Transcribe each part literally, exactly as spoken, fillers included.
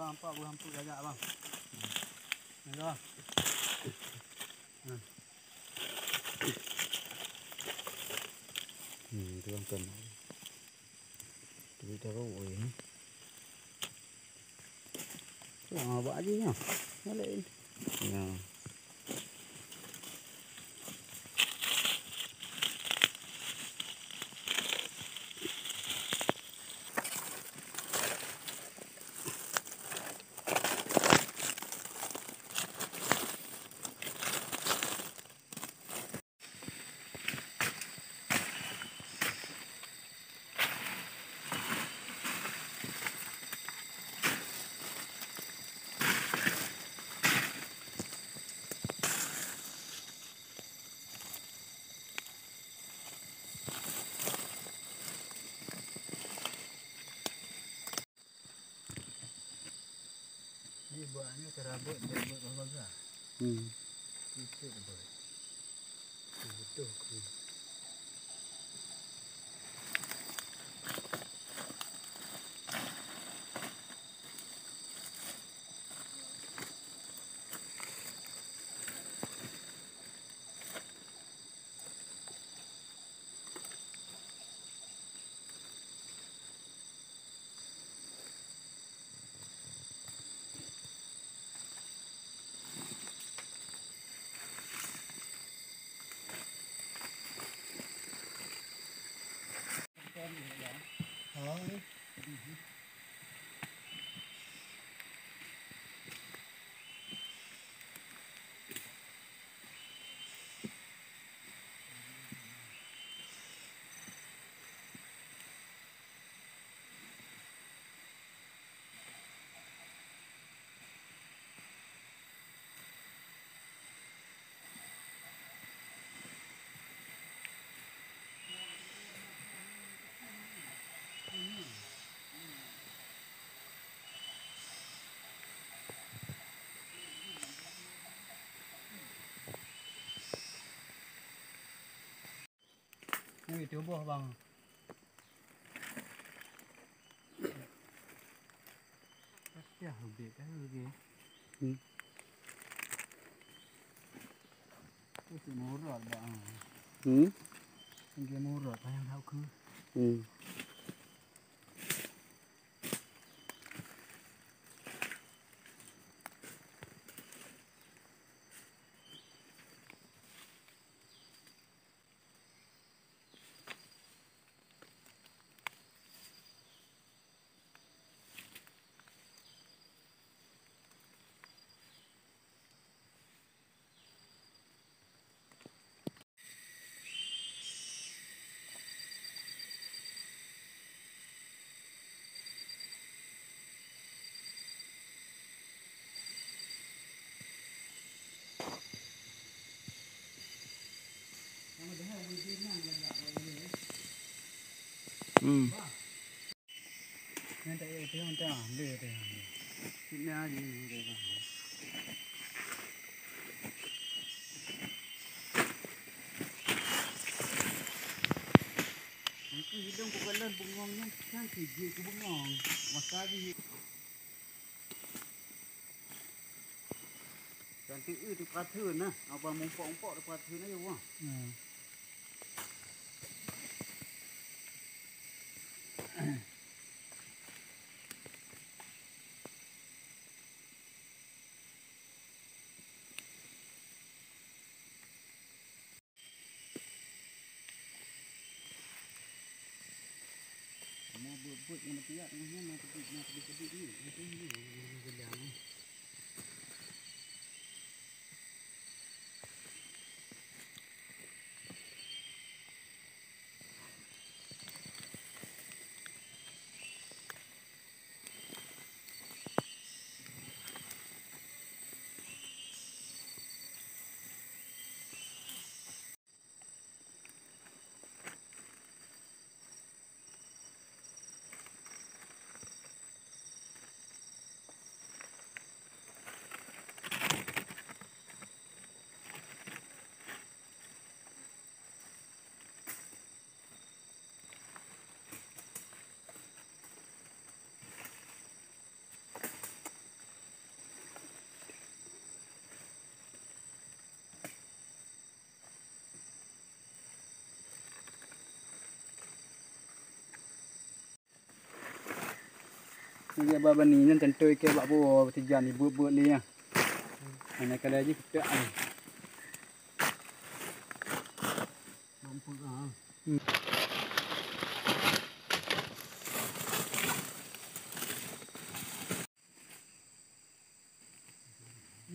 Nampak buah empuk gagak, bang. Nampak, bang? Hmm. Hmm, tu kan kan. Tapi tahu, oi. Wah, bak aja nya. Balik. Ya. Ni buahnya terabut, terabut baga. Hmm. Itu betul. Betul. Ui, tuboh, bang. Payah ubit, payah ubit. Hmm. Tu si murot, bang. Hmm? Tinggi murot, payah nak ke. Hmm. Hmm. Mungkin hidung bukan lon bengong nyan, kan sijik ke bengong. Masa di Kan teu-eu teupatheun nah, apa mumpok-mumpok teupatheun aja wah. Hmm. Mau buet-buet ngon tiyak tengah nyan, mau peuduek, mau peuduek-peuduek ni. Itu ni, yang, yang, yang, yang. Ni dia ba bani nyan tantoi ke bak buo tijan ibuet-buet lé nyan. Mana kada ji ketak ni.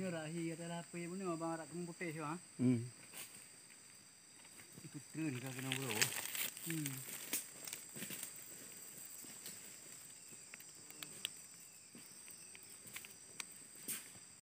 Nyoe rahi kata lah api bunoe bang rak keumeng putéh ha. Hmm. Itu treun ka kena bro. Hmm.